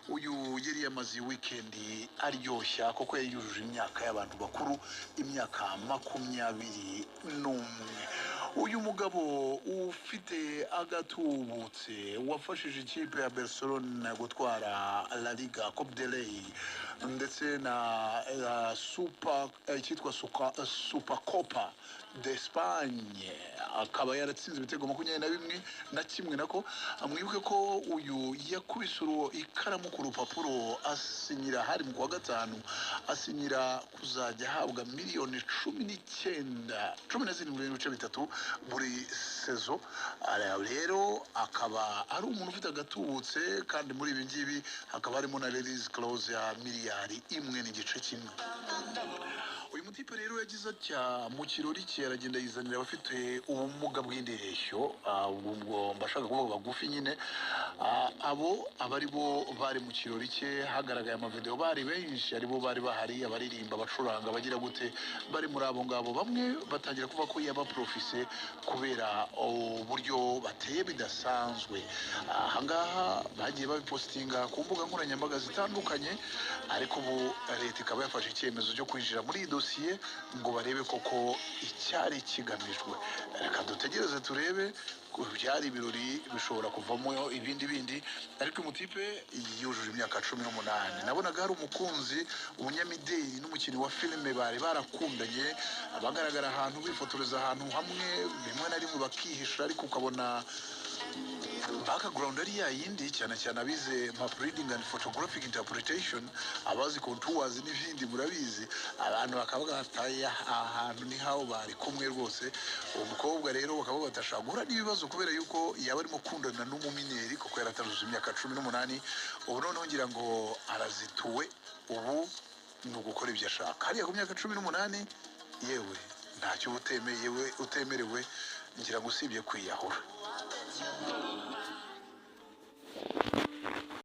Uyu yari yamaze weekend aryoshya kuko yari yujuje imyaka y'abantu bakuru, imyaka 21. Uyu mugabo ufite agatubutse wafashije ikipe ya Barcelona gutwara La Liga, Copa del Rey ndetse na Super, icyitwa Supercopa d'Espagne, akaba yaratsinze ibitego 21 na kimwe nako. Mwibuke ko uyu yakubise ikaramu ku rupapuro asinyira, hari mu kwa gatanu, asinyira kuzajya ahabwa miliyoni 19, 17.3 buri saison. Rero akaba ari umuntu ufite agatubutse, kandi muri ibi ngibi hakaba harimo na release clause ya miliyari 1.5. Uyu mutipe rero yagize atya mu kirori cye, aragenda yizanira abafite ubumuga bw'indeshyo, ubwo mbashaka kuvuga bagufi nyine. Abo aba ari bo bari mu kirori cye, hagaragaye amavideo, bari benshi, aribo bari bahari, abaririmba, abacuranga, abagira gute, bari muri abo ngabo. Bamwe batangira kuvuga ko yaba profise kubera uburyo bateye bidasanzwe. Ahangaha bagiye babipostinga ku mbuga nkoranyambaga zitandukanye, ariko ubu leta ikaba yafashe icyemezo cyo kwinjira muri iyi dosiye ngo barebe koko icyari kigamijwe. Reka dutegereze turebe. Byari ibirori bishobora kuvamo ibindi bindi, ariko uyu mutipe yujuje imyaka 18. Nabonaga hari umukunzi, umunyamideli n'umukinnyi wa filime bari barakundanye, bagaragara ahantu bifotoreza ahantu hamwe, rimwe na rimwe bakihisha, ariko ukabona background ari ya yindi, cyane cyane abize map reading and photographic interpretation, abazi contours n'ibindi murabizi. Abantu bakavuga bati aha hantu ni haho bari kumwe rwose. Uwo mukobwa rero bakavuga bati ashobora guhura n'ibibazo kubera yuko yaba arimo kundana n'umumineri, kuko yarataruzuza imyaka 18. Ubu noneho ngira ngo arazituwe, ubu ni ugukora ibyo ashaka. Hariya ku myaka 18, yewe ntacyo uba utemeyewe utemerewe, ngira ngo usibye kwiyahura.